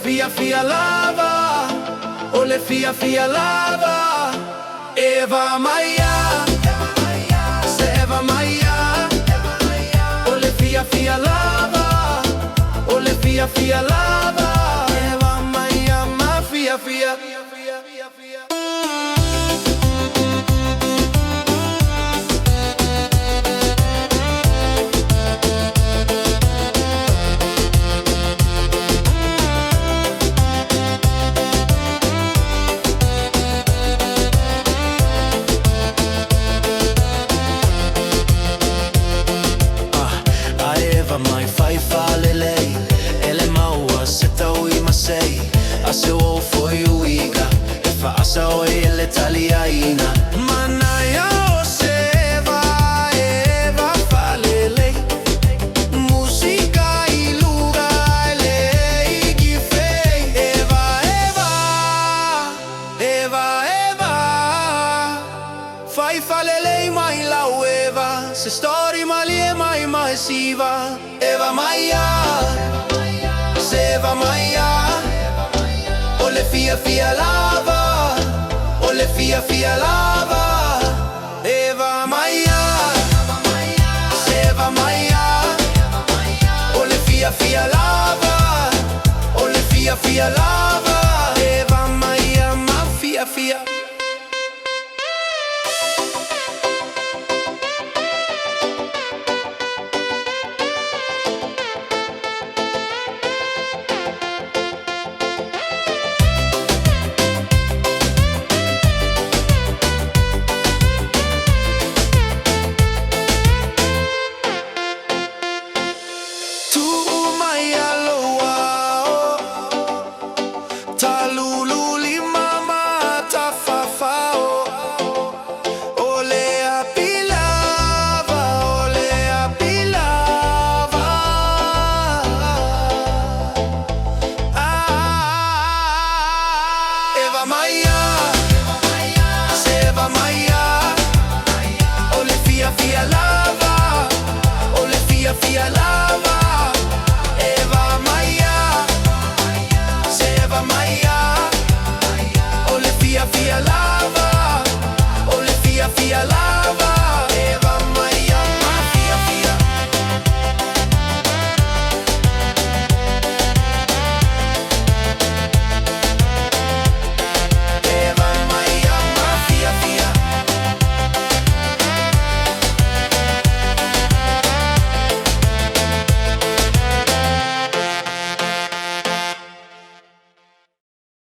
fiafia lava, o le fiafia lava. Eva maia, se eva maia, o le fiafia lava, o le fiafia lava. Eva maia ma fiafia. A eva mai fai falelei, ele maua se taui masei, a se o foi uiga, e faasa o ele taliaina. Manaia o se eva, eva falelei, musika i luga ele igi fei. Eva, eva, eva, eva, fai falelei mai lau eva, se story malie mai mai siva. Eva maia, se eva maia, o le fiafia lava, o le fiafia lava. Eva maia, se eva maia, o le fiafia lava, o le fiafia lava. Eva maia ma fiafia. Tu'u mai aloa o talulu lima ma tafafao, o le api lava, o le api lava. Ah, Eva maia, se eva maia, o le fiafia lava.